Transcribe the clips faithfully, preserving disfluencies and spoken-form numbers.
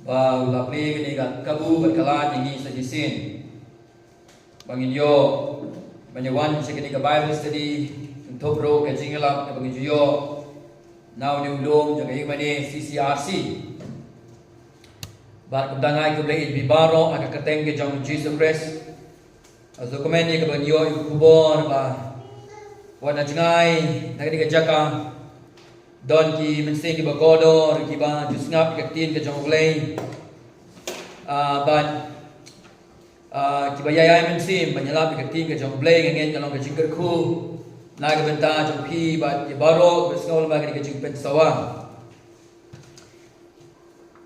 ba u la plie kane ka kabu bad ka lad ïa ngi sa shisien ba ngin ïoh ban ïa wan sha kane ka Bible study, kynthup ruh ka jingïalap kaba ngin ju ïoh na une u lum jong ka ïingmane C C R C. Bad kumta nga ai khublei ïa phi baroh ha ka kyrteng ka jong u Jisu Khrist. Nga sngewkmen ïa kaba ngi ïoh ïa ka khubor ba wat na jngai na kane ka jaka don ki mynsiem kiba kordor kiba ju sngap ïa ka ktien ka jong U Blei. Ah, bad, ah, kiba ïai ïai mynsiem ban ïalap ïa ka ktien ka jong U Blei. Nga ngeit ka long ka jingkyrkhu na ka bynta jong phi bad ïa baroh ba sngew lyngba kane ka jingpynsawa.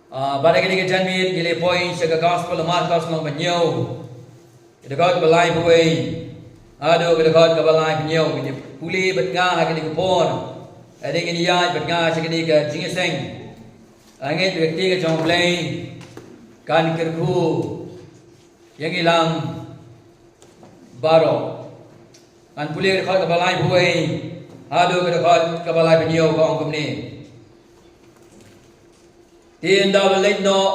Ah, bad ha kane ka janmiet ngi la poi sha ka Gospel u Markos lynnong ba hynñiew, ka dkhot kaba laiphew wei haduh ka dkhot kaba laiphew hynñiew. Ngin ïa pule bad nga ha kane ka por. Hadien ngin ïaid bad nga sha kane ka jingïaseng, nga ngeit ba ka ktien ka jong U Blei kan kyrkhu ïa ngi lang baroh. Ngan pule ka dkhot kaba laiphew wei haduh ka dkhot kaba laiphew hynñiew, ka ong kumne: Te ynda u la leit noh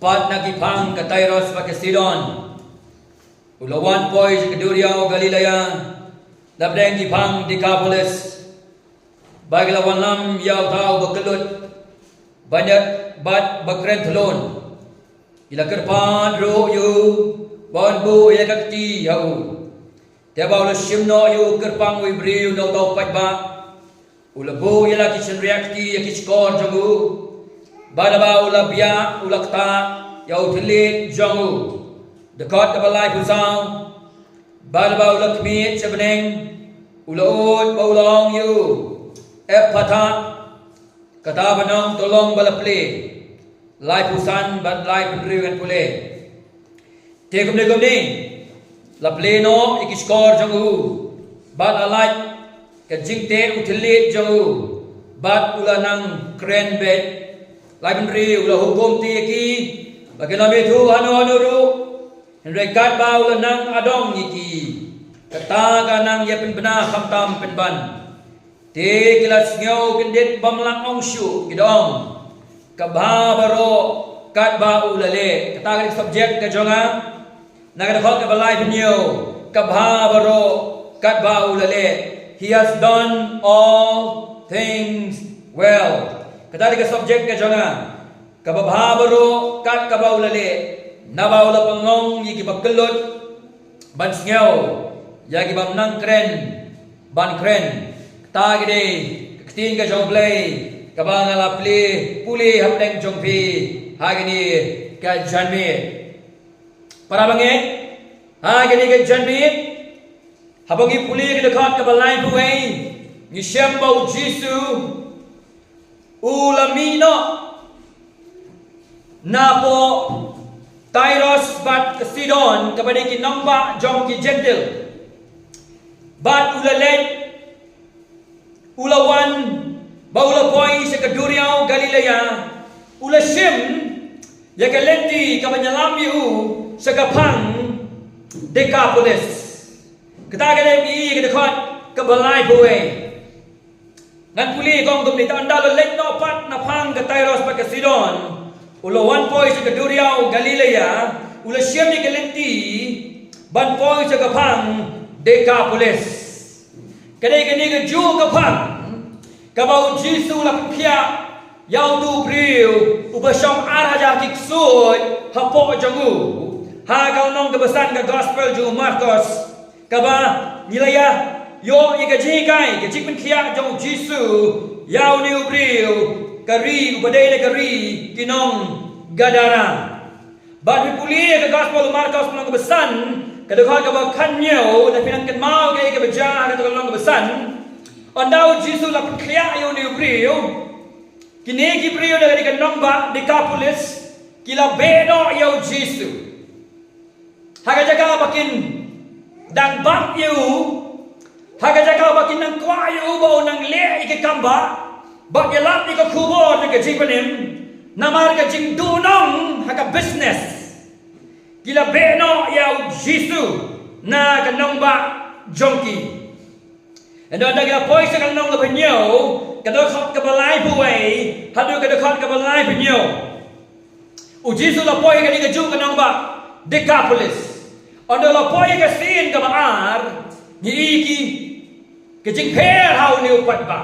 pat na ki phang ka Tyrus bad ka Sidon, u la wan poi sha ka duriaw Galilea, na pdeng ki phang Dekapolis. Bad ki la wanlam ïa uta uba kyllut bad ïa, bad ba kren thlun. Ki la kyrpad ruh ïa u ba un buh ïa ka kti ha u. Te haba u la shim noh ïa u kyrpang u briew na uta u paidbah, u la buh ïa la ki shynriah kti ïa ki shkor jong u. Bad haba u la biah, u la ktah ïa u thylliej jong u. Dkhot kaba laiphew saw. Bad haba u la khmied sha bneng, u la ud bad u la ong ïa u: Ephphatha, kata ba nong, to long ba la plie. Laiphew san bad laiphew hynriew ngan pule. Te kumne kumne, la plie noh ïa ki shkor jong u, bad la lait ka jingteh u thylliej jong u, bad u la nang kren beit. Laiphew hynriew, u la hukum kti ïa ki ba kin ym ïathuh hano hano ruh. Hynrei katba u la nang adong ïa ki, kata ka nang ïa pynbna khamtam pynban. Te ki la sngew kyndit bym lah ong shuh, ki da ong: Ka bha baroh katba u la leh. Kata ka dei ka subject ka jong nga na ka dkhot kaba laiphew hynñiew: Ka bha baroh katba u la leh. He has done all things well. Kata ka dei ka subject ka jong nga. Kaba bha baroh kat kaba u la leh, naba u la pynlong ïa kiba kyllut ban sngew, ïa ki bym nang kren ban kren. Kata ka dei ka ktien ka jong U Blei kaba nga la plie pule hapdeng jong phi ha kane ka janmiet. Para bangeit, ha kane ka janmiet, haba ngi pule ka dkhot kaba laiphew wei, ngi shem ba U Jisu u la mih noh napoh Tyrus bad ka Sidon, kaba dei ki nongbah jong ki Jentil. Bad u la leit, u la wan, bad u la poi sha ka duriaw Galilea, u la shim ïa ka lynti kaba ïalam ïa u sha ka phang Dekapolis. Kata ka dei ka dkhot kaba laiphew wei. Ngan pule, ka ong kumne: Te ynda u la leit noh pat na phang ka Tyrus bad ka Sidon, u la wan poi sha ka duriaw Galilea, u la shim ïa ka lynti ban poi sha ka phang Dekapolis. Ka dei kane kajuh ka phang kaba U Jisu u la pynkhiah ïa uto u briew uba shong ar hajar ki ksuid hapoh jong u. Ha ka lynnong kaba san ka Gospel jong u Markos, kaba ngi la ïa ïoh ïa ka jinghikai, ka jingpynkhiah jong U Jisu ïa une u briew, ka ri, uba dei na ka ri ki nong Gadara. Bad phi pule ïa ka Gospel u Markos lynnong kaba san, ka dkhot kaba khathynñiew, lada phi nang kynmaw kaei kaba jia ha kata ka lynnong kaba san. Ynda U Jisu u la pynkhiah ïa une u briew, kine ki briew na kane ka nongbah Dekapolis ki la beh noh ïa U Jisu. Ha ka jaka ba kin dang bat ïa u, ha ka jaka ba kin nang kwah ïa u ba u nang leh ïa ki kam bah, bad ïalap ïa ka khubor na ka jingpynim, namar ka jingduhnong ha ka business, ki la beh noh ïa U Jisu na ka nongbah jong ki. Ynda, ynda ngi la poi sha ka lynnong kaba hynñiew, ka dkhot kaba laiphew wei haduh ka dkhot kaba laiphew hynñiew. U Jisu u la poi ha kane kajuh ka nongbah Decapolis. Hynda u la poi ha ka sien kaba ar, ngi i ki, ka jingpher ha une u paidbah.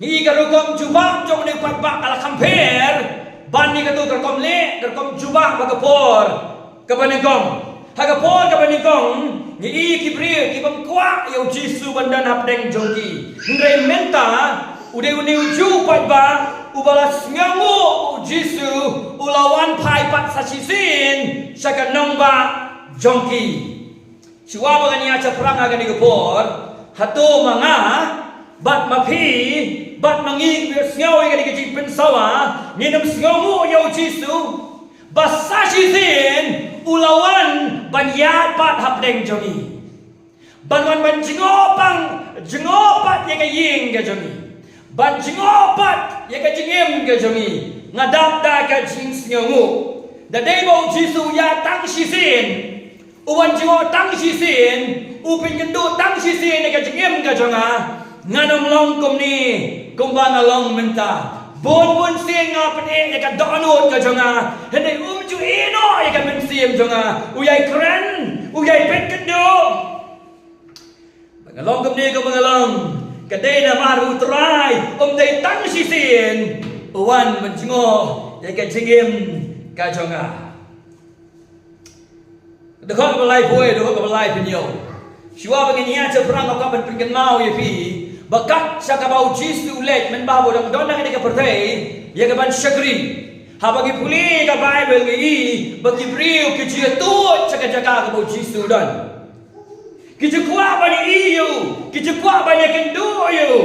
Ngi i ka rukom jubab jong une u paidbah ka la kham pher ban ïa kato ka rukom leh, ka rukom jubab ha ka por kaba nyngkong. Ha ka por kaba nyngkong, ngi i ki briew ki bym kwah ïa u Jisu ban don hapdeng jong ki. Hynrei mynta, u dei une ujuh u paidbah uba la sngewnguh ba u Jisu u la wan phai pat sa shisien sha ka nongbah jong ki. Shuwa ba ngan ïa shaphrang ha kane ka por, hato ma nga bad ma phi bad ma ngi kiba sngew ïa kane ka jingpynsawa, ngin ym sngewnguh ïa u Jisu ba sa shisien u la wan ban ïaid pat hapdeng jong ngi, ban wan ban jngoh pat, jngoh pat ïa ka ïing ka jong ngi, ban jngoh pat ïa ka jingim ka jong ngi? Nga dap da ka jingsngewnguh, da dei ba u Jisu u ïaid tang shisien, u wan jngoh tang shisien, u pynkynduh tang shisien ïa ka jingim ka jong nga, ngan ym long kumne kumba nga long mynta. Bun bun sien nga pyneh ïa ka dohnud ka jong nga, hynrei um ju ïeh noh ïa ka mynsiem jong nga. U ïai kren, u ïai pynkynduh. Ba nga long kumne kumba nga long, ka dei namar u Trai um dei tang shisien u wan ban jngoh ïa ka jingim ka jong nga. Dkhot kaba laiphew, dkhot kaba laiphew hynñiew. Shuwa ba ngin ïa shaphrang, nga kwah ban pynkynmaw ïa phi ba kat sha kaba u Jisu u leit, mynba u dang don ha kane ka pyrthei ïa ka ban shakri, haba ngi pule ka Baibl ngi i ba ki briew ki ju ïatuid sha ka jaka kaba u Jisu u don. Ki ju kwah ban ïohi ïa u, ki ju kwah ban ïakynduh ïa u.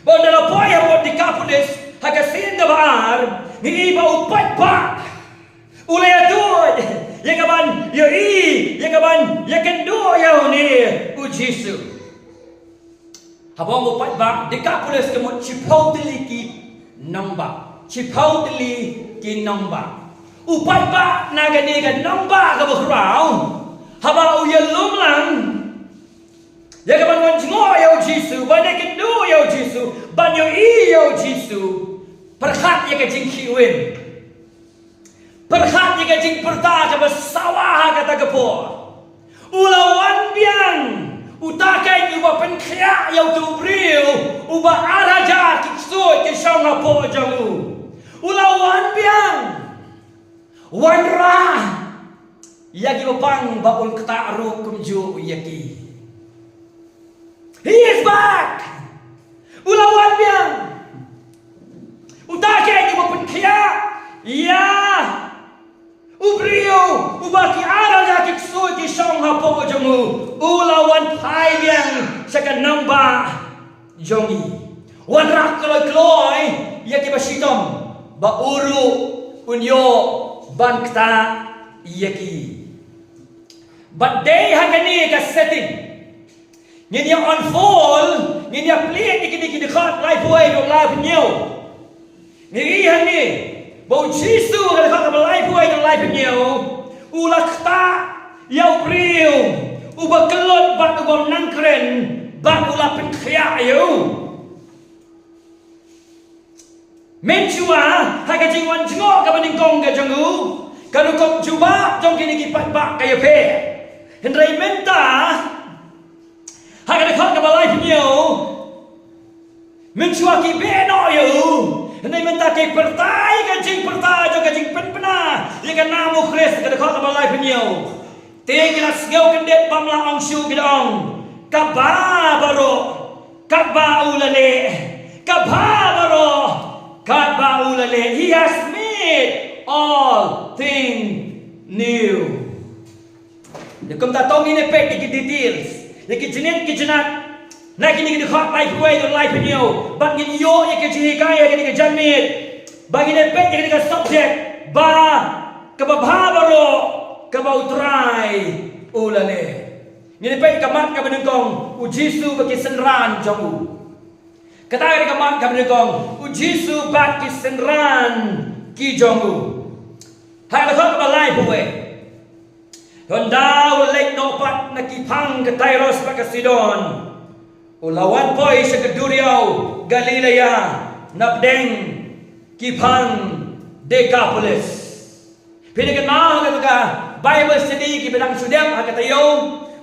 Ba ynda la poi hapoh Decapolis ha ka sien kaba ar, ngi i ba u paidbah u la ïatuid ïa ka ban ïohi, ïa ka ban ïakynduh ïa une u Jisu. Haba ong u paidbah, Decapolis ka mut shiphew tylli ki nongbah, shiphew tylli ki nongbah. U paidbah na kane ka nongbah kaba khraw, haba u ïalum lang ïa ka ban wan jngoh ïa u Jisu, ban ïakynduh ïa u Jisu, ban ïohi ïa u Jisu, pyrkhat ïa ka jingkhih win, pyrkhat ïa ka jingpyrta kaba sawa ha kata ka por. U la wan biang uta keiñ uba pynkhiah ïa uto u briew uba ar hajar ki ksuid ki shong hapoh jong u. U la wan biang, wanrah ïa kiba pang ba un ktah ruh kumjuh ïa ki. He is back. U la wan biang. Uta keiñ uba pynkhiah ïa u briew uba ki ar hajar ki ksuid ki shong hapoh jong u, u la wan phai biang sha ka nongbah jong ngi. Wanrah kloi kloi ïa kiba shitom ba u ruh un ïoh ban ktah ïa ki. Bad dei ha kane ka setting ngin ïa unfold, ngin ïa plie ïa kine ki dkhot laiphew wei haduh laiphew hynñiew. Ngi i hangne ba u Jisu ha ka dkhot kaba laiphew wei haduh laiphew hynñiew u la ktah ïa u briew uba kyllut bad uba ym nang kren, bad u la pynkhiah ïa u. Mynshuwa ha ka jingwan jngoh kaba nyngkong ka jong u, ka rukom jubab jong kine ki paidbah ka ïapher. Hynrei mynta ha ka dkhot kaba laiphew hynñiew, mynshuwa ki beh noh ïa u, hynrei mynta ki pyrta ïa ka jingpyrta jong ka jingpynbna ïa ka nam u Khrist, ka dkhot kaba laiphew hynñiew. Te ki la sngew kyndit bym lah ong shuh, ki da ong, kaba baroh katba u la leh, kaba baroh katba u la leh. He has made all things new. Ïa kumta to ngin ïa peit ïa ki details, ïa ki jingit ki jingat na kine ki dkhot laiphew wei haduh laiphew hynñiew, bad ngin ïoh ïa ki jinghikai ha kane ka janmiet, ba ngin ïa peit ïa kane ka subject ba kaba bha baroh kaba u Trai u la leh. Ngin ïa peit ka mat kaba nyngkong, u Jisu bad ki synran jong u. Kata ka dei ka mat kaba nyngkong, u Jisu bad ki synran ki jong u. Ha ka dkhot kaba laiphew wei. Hynda u la leit noh pat na ki phang ka Tyrus bad ka Sidon, u la wan poi sha ka duriaw Galilea napdeng ki phang Decapolis. Phi dang kynmaw ha kata ka Bible study kiba dang shu dep ha ka taïew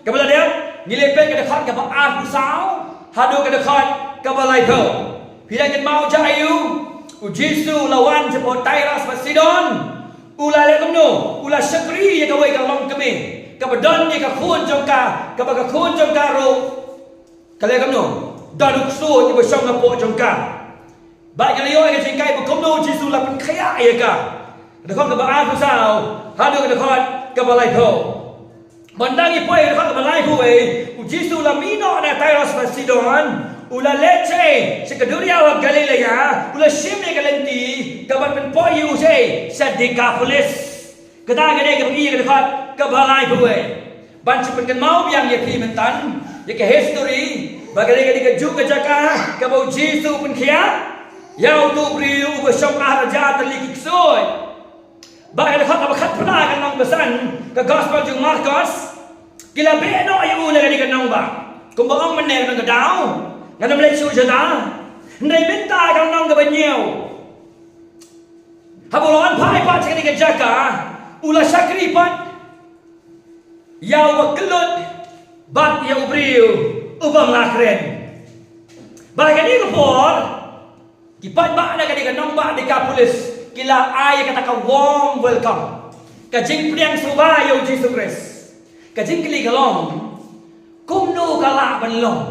kaba la dep, ngi la peit ka dkhot kaba arphew saw haduh ka dkhot kaba laiphew. Phi dang kynmaw jaiu? U Jisu u la wan shapoh Tyrus bad Sidon. U la leh kumno? U la shakri ïa kawei ka longkmie kaba don ïa ka khun jong ka, kaba ka khun jong ka ruh ka leh kumno? Don u ksuid uba shong hapoh jong ka. Bad ngi la ïoh ïa ka jinghikai ba kumno u Jisu u la pynkhiah ïa ka. Ka dkhot kaba arphew saw haduh ka dkhot kaba laiphew. Mynta ngi poi ka dkhot kaba laiphew wei, u Jisu u la mih noh na Tyrus bad Sidon, u la leit sha, sha ka duriaw ha Galilea, u la shim ïa ka lynti, kaban pynpoi ïa u sha, sha Decapolis. Kata ka dei kaba ngi ïohi ha ka dkhot kaba laiphew wei. Ban shu pynkynmaw biang ïa phi mynta ïa ka history, ba ka dei, ka dei kajuh ka jaka kaba u Jisu u pynkhiah ïa uto u briew uba shong ar hajar tylli ki ksuid. Bad ha ka dkhot kaba khatphra ka lynnong ba san ka Gospel jong u Markos, ki la beh noh ïa u na kane ka nongbah. Kumba ong mynne, ngan ong ka daw, ngan ym leit shuh shuh. Hynrei mynta ka lynnong kaba hynñiew, haba u la wan phai pat sha kane ka jaka, u la shakri pat ïa uba kyllut bad ïa u briew u bym lah kren. Bad ha kane ka por, ki paidbah na kane ka nongbah Decapolis ki la ai ïa kata ka warm welcome, ka jingpdiang sngewbha ïa u Jisu Khrist. Ka jingkylli ka long, kumno ka lah ban long?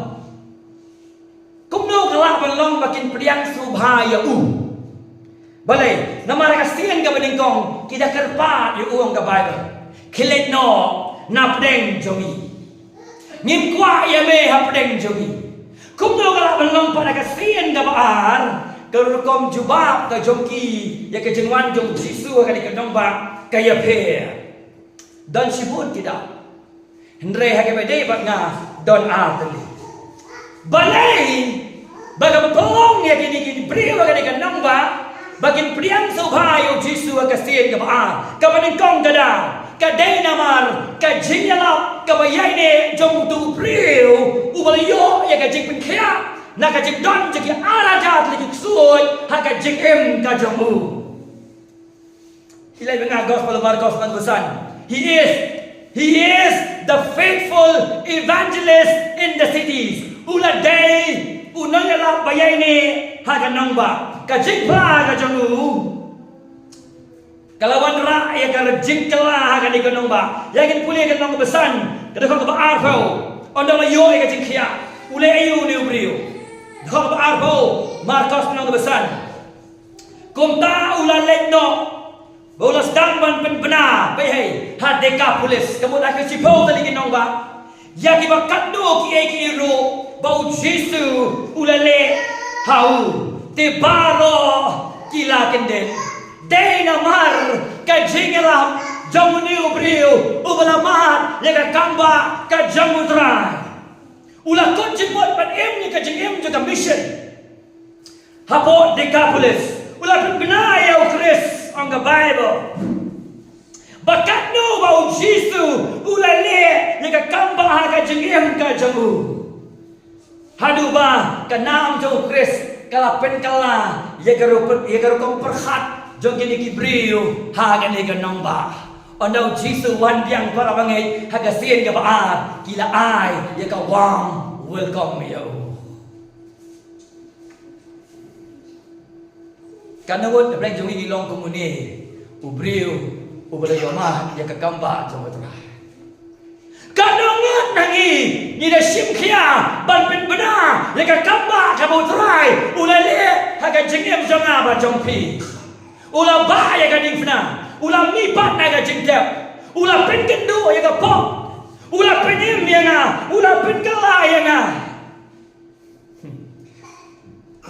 Kumno ka lah ban long ba kin pdiang sngewbha ïa u? Balei? Namar ha ka sien kaba nyngkong ki da kyrpad ïa u, ong ka Baibl. Khie leit noh na pdeng jong ngi. Ngim kwah ïa me ha pdeng jong ngi. Kumno ka lah ban long pat ha ka sien kaba ar, ka rukom jubab ka jong ki ïa ka jingwan jong u Jisu ha kane ka nongbah ka ïapher? Don shibun ki daw. Hynrei ha kaba dei bad nga, don ar tylli. Balei ba ka pynlong ïa kine ki briew ha kane ka nongbah ba kin pdiang sngewbha ïa u Jisu ha ka sien kaba ar? Kaba nyngkong ka daw, ka dei namar ka jingïalap kaba ïaineh jong uto u briew uba la ïoh ïa ka jingpynkhiah na ka jingdon jong ki ar hajar tylli ki ksuid ha ka jingim ka jong u. Ïa la ba nga, Gospel Markos lynnong ba san. He is, he is the faithful evangelist in the cities. U la dei u nongïalap ba ïaineh ha ka nongbah. Ka jingphla ka jong u ka la wanrah ïa ka jingkylla ha kane ka nongbah. Ïa kin pule ka lynnong ba san, ka dkhot kaba arphew. Ynda u la ïoh ïa ka jingkhiah, u leh aïu une u briew? Dkhot kaba arphew, Markos lynnong ba san. Kumta u la leit noh, ba u la sdang ban pynbna, peit hei, ha Dekapolis, ka mut ha ki shiphew tylli ki nongbah, ïa kiba katno kiei kiei ruh ba u Jisu u la leh ha u. Te baroh ki la kyndit. Dei namar ka jingïalap jong une u briew uba la mad ïa ka kam bah ka jong U Trai. U la kut jingmut ban im ïa ka jingim jong ka mission hapoh Dekapolis. U la pynbna ïa u Khrist, ong ka Baibl. Ba katno ba u Jisu u la leh ïa ka kam bah ha ka jingim ka jong u, haduh ba ka nam jong u Khrist ka la pynkylla ïa ka rukom, ïa ka rukom pyrkhat jong kine ki briew ha kane ka nongbah. Ynda u Jisu u wan biang, para bangeit, ha ka sien kaba ar, ki la ai ïa ka warm welcome ïa u. Katno ngut na pdeng jong ngi ngi long kum une u briew uba la ïoh mad ïa ka kam bah jong U Trai? Katno ngut na ngi ngi da shim khia ban pynbna ïa ka kam bah kaba U Trai u la leh ha ka jingim jong nga bad jong phi? U la bah ïa ka diengphna, u la mihpat na ka jingtep, u la pynkynduh ïa ka pop, u la pynim ïa nga, u la pynkylla ïa nga.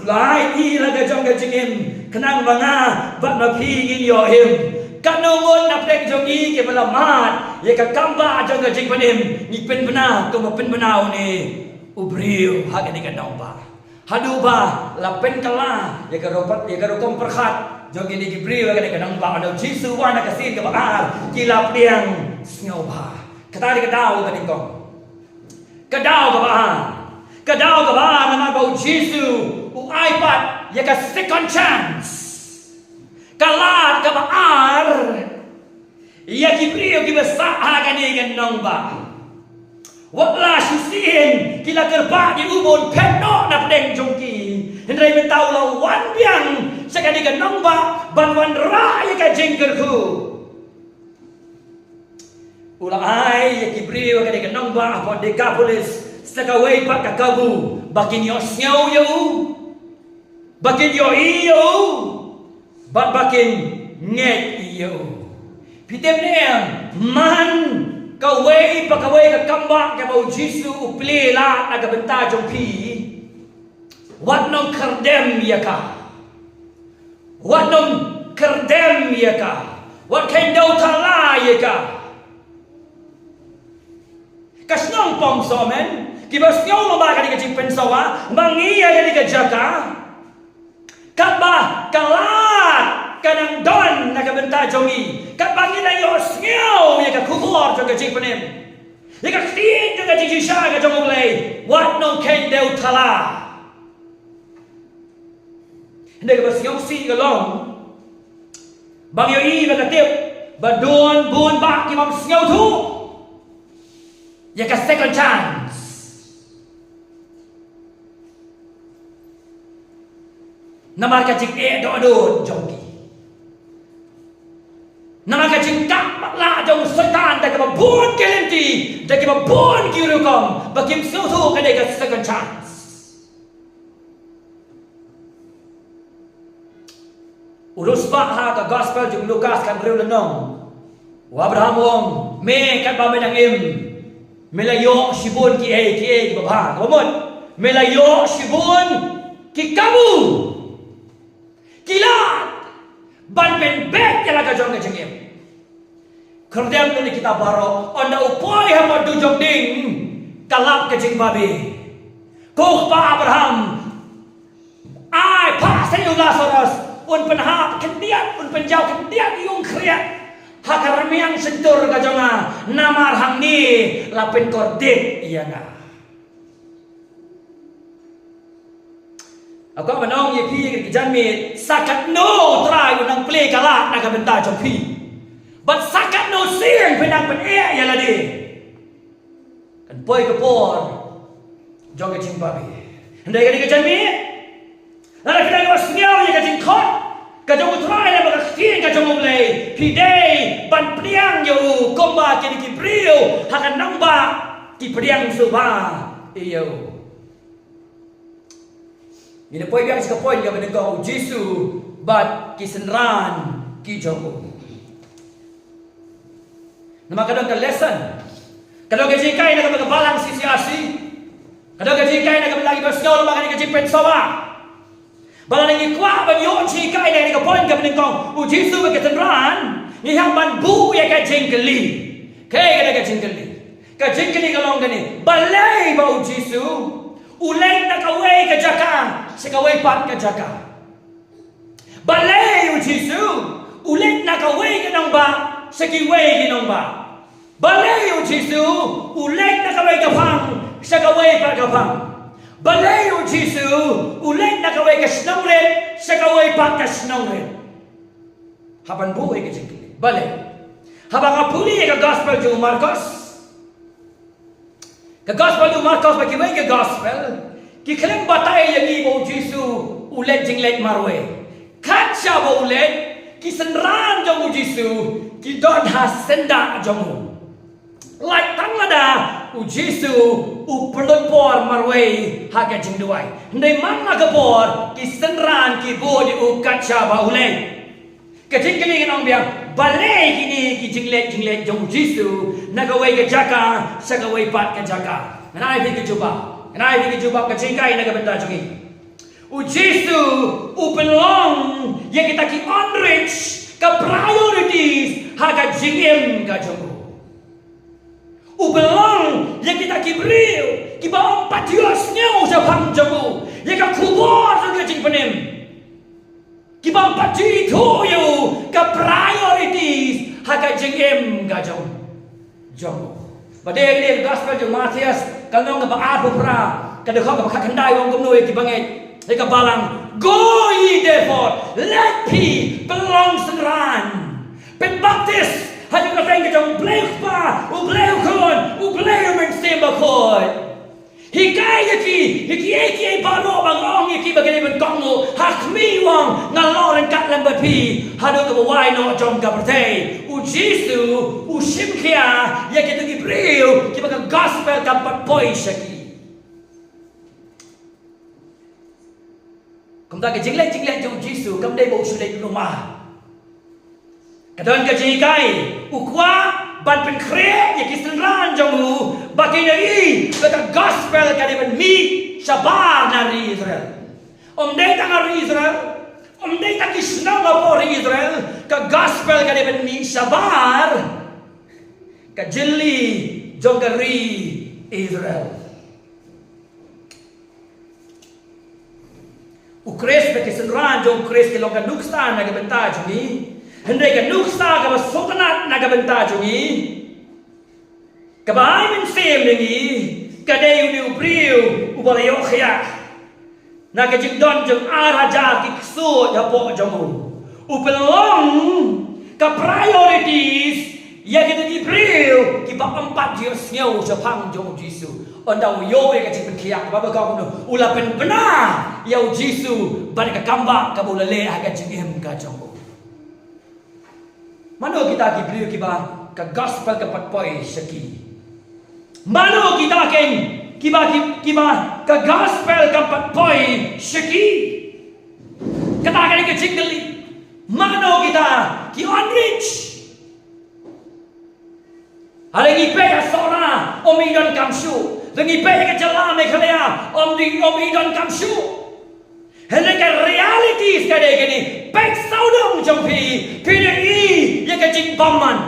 U la ai ïa la ka jong ka jingim khnang ba nga bad ma phi ngin ïoh im. Katno ngut na pdeng jong ngi kiba la mad ïa ka kam bah jong ka jingpynim, ngi pynbna kumba pynbna une u briew ha kane ka nongbah? Haduh ba la pynkylla ïa ka rukom, ïa ka rukom pyrkhat jong kine ki briew ha kane ka nongbah. Ynda u Jisu u wan ha ka sien kaba ar, ki la pdiang sngewbha. Kata dei ka daw kaba nyngkong. Ka daw kaba ar. Ka daw kaba ar namar ba u Jisu u ai pat ïa ka second chance. Ka lad kaba ar ïa ki briew kiba sah ha kane ka nongbah. Wat la shisien ki la kyrpad ïa u ba un phet noh na pdeng jong ki, hynrei mynta u la wan biang sha kane ka nongbah ban wanrah ïa ka jingkyrkhu. U la ai ïa ki briew ha kane ka nongbah hapoh Dekapolis sa kawei pat ka kabu ba kin ïohsngew ïa u, ba kin ïohi ïa u, bad ba kin ngeit ïa u. Phi tip ne em, man kawei pa kawei ka kam ba kaba u Jisu u plie lad na ka bynta jong phi, wat nang kyrdem ïa ka. Wat nang kyrdem ïa ka. Wat kheiñ dew thala ïa ka. Ka shnong Pongsomen, kiba sngew lyngba kane ka jingpynsawa, ma ngi ïa kane ka jaka. Katba ka lad ka nang don na ka bynta jong ngi, katba ngi la ïohsngew ïa ka khubor jong ka jingpynim, ïa ka ktien jong ka jingshisha ka jong U Blei, wat nang kheiñ dew thala. Hynrei kaba sngewsih ka long ba ngi ïohi, ba ka tip ba don bun bah ki bym sngewthuh ïa ka second chance. Namar ka jingeh dohnud jong ki, namar ka jingkah matlah jong u Soitan da kaba bun ki lynti, da kaba bun ki rukom, ba kim sngewthuh ka dei ka second chance. U riewspah ha ka gospel jong u Lukas khathynriew lynnong, u Abraham u ong, me katba me dang im, me la ïoh shibun kiei kiei kiba bha. Kaba mut, me la ïoh shibun ki kabu, ki lad, ban pynbeit ïa la ka jong ka jingim. Khyrdem ïa kita baroh, ynda u poi ha ka dujok ding, ka lap ka jingbabe. Ko Kpa Abraham, ai, phah seh ïa u Lasaros, un pynhap khyndiat, un pynjaw khyndiat ïa u khriat ha ka rmiang shyntur ka jong nga, namar hangne la pynkordit ïa nga. Nga kwah ban ong ïa phi ki janmiet, sa katno u Trai u nang plie ka lad na ka bynta jong phi, bad sa katno sien phi nang pyneh ïa lade. Kan poi ka por jong ka jingbabe. Hynrei kane ka janmiet, lada phi dang ïohsngew ïa ka jingkhot ka jong u Trai, lane ka ktien ka jong U Blei, phi dei ban pdiang ïa u kumba kine ki briew ha ka nongbah ki pdiang shuh bha ïa u. Ngin ïa poi biang sha ka point kaba nyngkong, U Jisu bad ki synran ki jong u. Namar ka don ka lesson, ka don ka jinghikai na ka bynta ka balang C C R C, ka don ka jinghikai na ka bynta kiba sngew lyngba kane ka jingpynsawa. Ba lada ngi kwah ban ïoh jinghikai na kane ka point kaba nyngkong, U Jisu bad ki synran, ngi hap ban buh ïa ka jingkylli. Kaei kane ka jingkylli? Ka jingkylli ka long kane, balei ba U Jisu u leit na kawei ka jaka sha kawei pat ka jaka? Balei U Jisu u leit na kawei ka nongbah sha kiwei ki nongbah? Balei U Jisu u leit na kawei ka phang sha kawei pat ka phang? Balei U Jisu u leit na kawei ka shnong rit sha kawei pat ka shnong rit? Hap ban buh ïa ka jingkylli. Balei? Haba nga pule ïa ka gospel jong u Markos, ka gospel jong u Markos bad kiwei ki gospel, ki khlem batai ïa ngi ba U Jisu u leit jingleit marwei. Kat shaba u leit, ki synran jong U Jisu ki don ha syndah jong u. Lait tang lada U Jisu u pynlut por marwei ha ka jingduwai. Hynrei man la ka por, ki synran ki bud ïa u kat shaba u leit. Ka jingkylli ka long biang, balei kine ki jingleit jingleit jong U Jisu na kawei ka jaka sha kawei pat ka jaka? Ngan ai phi ka jubab, ngan ai phi ka jubab, ka jinghikai na ka bynta jong ngi. U Jisu u pynlong ïa kita ki unreached ka priorities ha ka jingim ka jong u. U pynlong ïa kita ki briew kiba ym pat ïohsngew shaphang jong u, ïa ka khubor jong ka jingpynim, kiba ym pat ju ithuh ïa u ka priorities ha ka jingim ka jong, jong u. Ba dei ka gospel jong u Mathaios, ka lynnong kaba arphew phra, ka dkhot kaba khatkhyndai, u ong kumno ïa ki bangeit: Ïa ka balang, go ye therefore, leit phi, pynlong synran, pynbaptis ha ka kyrteng ka jong U Blei U Kpa, U Blei U Khun, U Blei U Mynsiem Bakhuid. Hikai ïa ki, ïa ki, ïa ki, ïa baroh ba nga ong ïa ki ba ki dei ban kohnguh ha khmih, u ong nga long ryngkat lem bad phi haduh kaba wai noh jong ka pyrthei. U Jisu u shim khia ïa kito ki briew kiba ka gospel kam pat poi sha ki. Kumta ka jingleit jingleit jong U Jisu kam dei ba u shu leit lumar. Ka don ka jinghikai, u kwah ban pynkhreh ïa ki synran jong u ba kin ïohi ba ka gospel ka dei ban mih shabar na ri Israel. Ym dei tang ha ri Israel, ym dei tang ki shnong hapoh ri Israel, ka gospel ka dei ban mih shabar ka jylli jong ka ri Israel. U Khrist bad ki synran jong u Khrist ki long ka nuksa na ka bynta jong ngi. Hynrei ka nuksa kaba sngewtynnat na ka bynta jong ngi, kaba ai mynsiem ïa ngi, ka dei une u briew uba la ïoh khiah na ka jingdon jong ar hajar ki ksuid hapoh jong u. U pynlong ka priorities ïa kito ki briew kiba ym pat ju ïohsngew shaphang jong u Jisu. Ynda u ïoh ïa ka jingpynkhiah kaba bekom, u la pynbna ïa u Jisu bad ka kambah kaba u la leh ha ka jingim ka jong u. Mano kita ki briew kiba ka gospel kam pat poi sha ki? Mano kita ken kiba ki, kiba ka gospel kam pat poi sha ki? Kata ka dei ka jingkylli. Mano kita ki unreached? Hynrei ngi peit ha Sohra, ym i donkam shuh. Hynrei ngi peit ha ka jylla Meghalaya, ym i, ym i donkam shuh. Hynrei ka realities ka dei kane, peit sawdong jong phi, phin ïohi ïa ka jingbymman.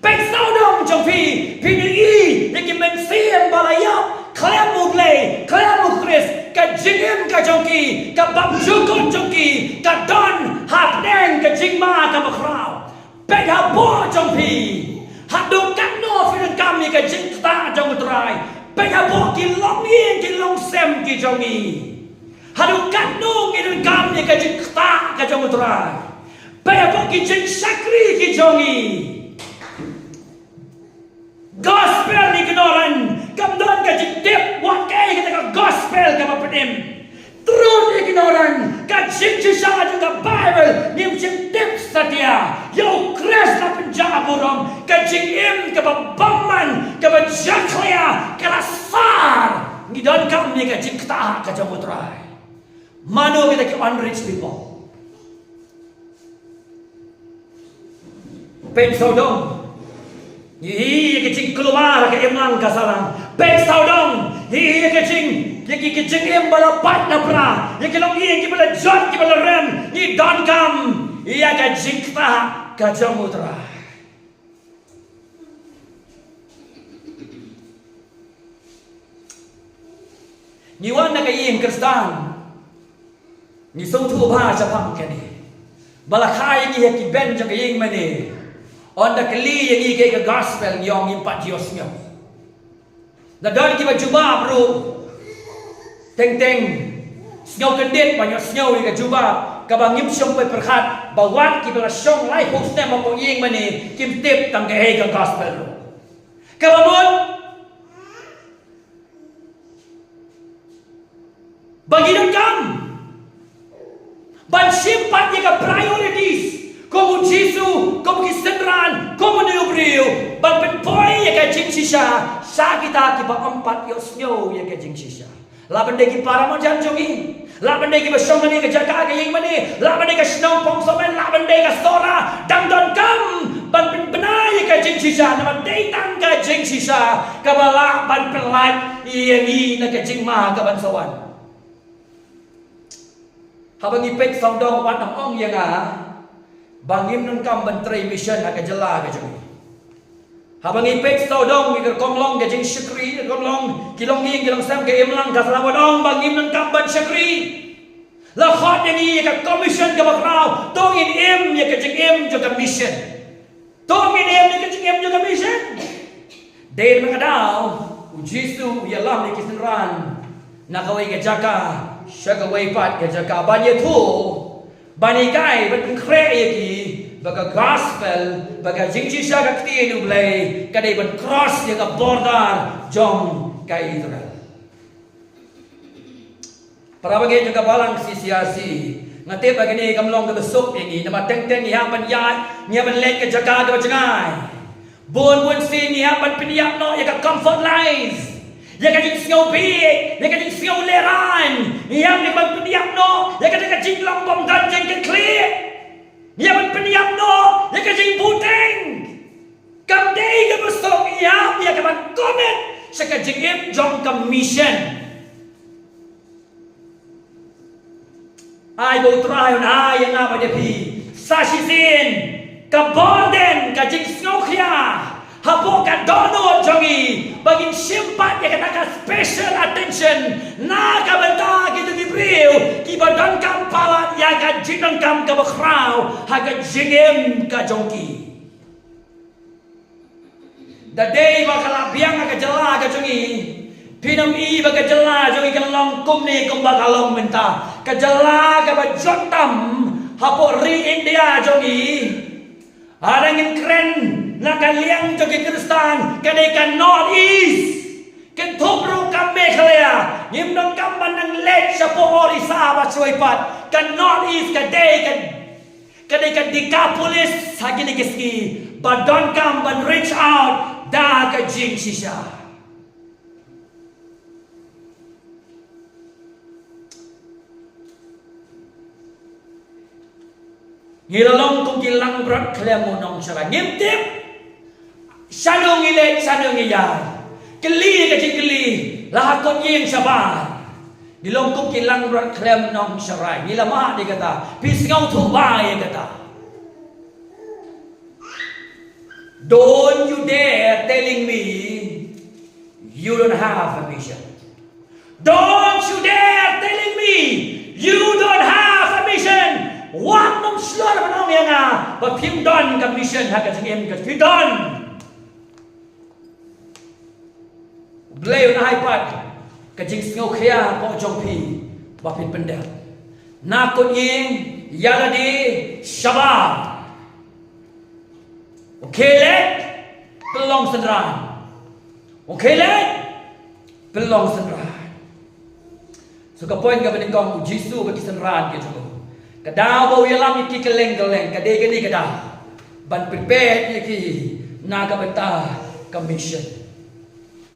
Peit sawdong jong phi, phin ïohi ïa ki mynsiem ba la ïap khlem U Blei, khlem U Khrist, ka jingim ka jong ki, ka bymjukut jong ki ka don hapdeng ka jingma kaba khraw. Peit hapoh jong phi, haduh katno phi donkam ïa ka jingktah jong U Trai. Peit hapoh ki longïing ki longsem ki jong ngi, haduh katno ngi donkam ïa ka jingktah ka jong U Trai. Peit hapoh ki jingshakri ki jong ngi. Gospel ignorant, kam don ka jingtip, wat kaei kata ka gospel kaba pynim. Truth ignorant, ka jingshisha jong ka Bible ngim shym tip satia. Ïa U Khrist la pynjah burom, ka jingim kaba bymman, kaba jakhlia, ka la sar. Ngi donkam ïa ka jingktah ka jong U Trai. Mano kita ki unreached people? Peit sawdong, ngi ïohi ïa ka jingkulmar ha ka imlang ka sahlang. Peit sawdong, ngi ïohi ïa ka jing, ïa ki, ki jingim ba la pait na pra, ïa ki longïing kiba la jot kiba la rem. Ngi donkam ïa ka jingktah ka jong U Trai. Ngi wan na ka ïing Khristan, ngi sngewthuh bha shaphang kane. Ba la kha ïa ngi ha ki bench jong ka ïing mane, ynda kylli ïa ngi kaei ka gospel, ngi ong ngim pat ju ïohsngew. La don kiba jubab ruh, teng teng sngew kyndit ban ïohsngew ïa ka jubab kaba ngim shym poi pyrkhat ba wat kiba la shong laiphew snem hapoh ïing mane kim tip tang kaei ka gospel ruh. Kaba mut ba ngi donkam ban shim pat ïa ka priorities, kum u Jisu, kum ki synran, kum une u briew, ban pynpoi ïa ka jingshisha sha kita kiba ym pat ïohsngew ïa ka jingshisha. Lah ban dei ki para marjan jong ngi, lah ban dei kiba shong ha kane ka jaka ka ïing mane, lah ban dei ka shnong Pongsomen, lah ban dei ka Sohra, dang donkam ban pynbna ïa ka jingshisha, namar dei tang ka jingshisha kaba lah ban pynlait ïa ngi na ka jingma kaban sa wan. Haba ngi peit sawdong, wat nang ong ïa nga ba ngim donkam ban trei mission ha ka jylla ka jong ngi. Haba ngi peit sawdong ïa ka rukom long ka jingshakri, ka rukom long ki longïing ki longsem, ka imlang ka sahlang, wat ong ba ngim donkam ban shakri. La khot ïa ngi ïa ka commission kaba khraw, to ngin im ïa ka jingim jong ka mission. To ngin im ïa ka jingim jong ka mission. Dei na kata ka daw u Jisu u ïalam ïa ki synran na kawei ka jaka sha kawei pat ka jaka, ban ïathuh, ban hikai, ban pynkhreh ïa ki ba ka gospel, ba ka jingshisha ka ktien U Blei, ka dei ban cross ïa ka border jong ka Israel. Para bangeit jong ka balang C C R C, nga tip ba kane kam long kaba suk ïa ngi, namar teng teng ngi hap ban ïaid, ngi hap ban leit ka jaka kaba jngai. Bun bun sien ngi hap ban pynïap noh ïa ka comfort life, ïa ka jingsngew bieit, ïa ka jingsngew lehrain. Ngi hap ban pynïap noh ïa ka, ka jinglong bym don jingkitkhlieh. Ngi hap ban pynïap noh ïa ka jingbuteng. Kam dei kaba suk, ngi hap ïa ka ban commit sha ka jingim jong ka mission. Ai ba U Trai un ai ïa nga bad ïa phi sa shisien ka burden, ka jingsngewkhia hapoh ka dohnud jong ngi, ba ngin shim pat ïa kata ka special attention na ka bynta kito ki briew kiba donkam palat ïa ka jingdonkam kaba khraw ha ka jingim ka jong ki. Da dei ba ka la biang ha ka jylla ka jong ngi, phin ym i ba ka jylla jong ngi ka long kumne kumba ka long mynta. Ka jylla kaba jot tam hapoh ri India jong ngi. Haba ngin kren na ka liang jong ki Khristan, ka dei ka North East. Kynthup ruh ka Meghalaya, ngim donkam ban nang leit shapoh Orissa bad shawei pat. Ka North East ka dei ka, ka dei ka Decapolis ha kine ki sngi, ba donkam ban reach out da ka jingshisha. Ngi la long kum ki langbrot khlem u nongsharai. Ngim tip shano ngi leit, shano ngi ïaid. Kylli ka jingkylli la ha kut ïing shabar. Ngi long kum ki langbrot khlem nongsharai. Ngi la mad ïa kata. Phi sngewthuh ba ïa kata. Don't you dare telling me you don't have a mission. Don't you dare telling me you don't have a mission. Wat nym shlur ban ong ïa nga ba phim don ka mission ha ka jingim ka, phi don. U Blei un ai pat ka jingsngewkhia hapoh jong phi ba phin pyndep. Na kut ïing, ïa lade shabar. U khie leit, pynlong synran. U khie leit, pynlong synran. So ka point kaba nyngkong, U Jisu bad ki synran ki jong u. Ka daw ba u ïalam ïa ki kylleng kylleng, ka dei kane ka daw ban pynpeit ïa ki na ka bynta ka mission.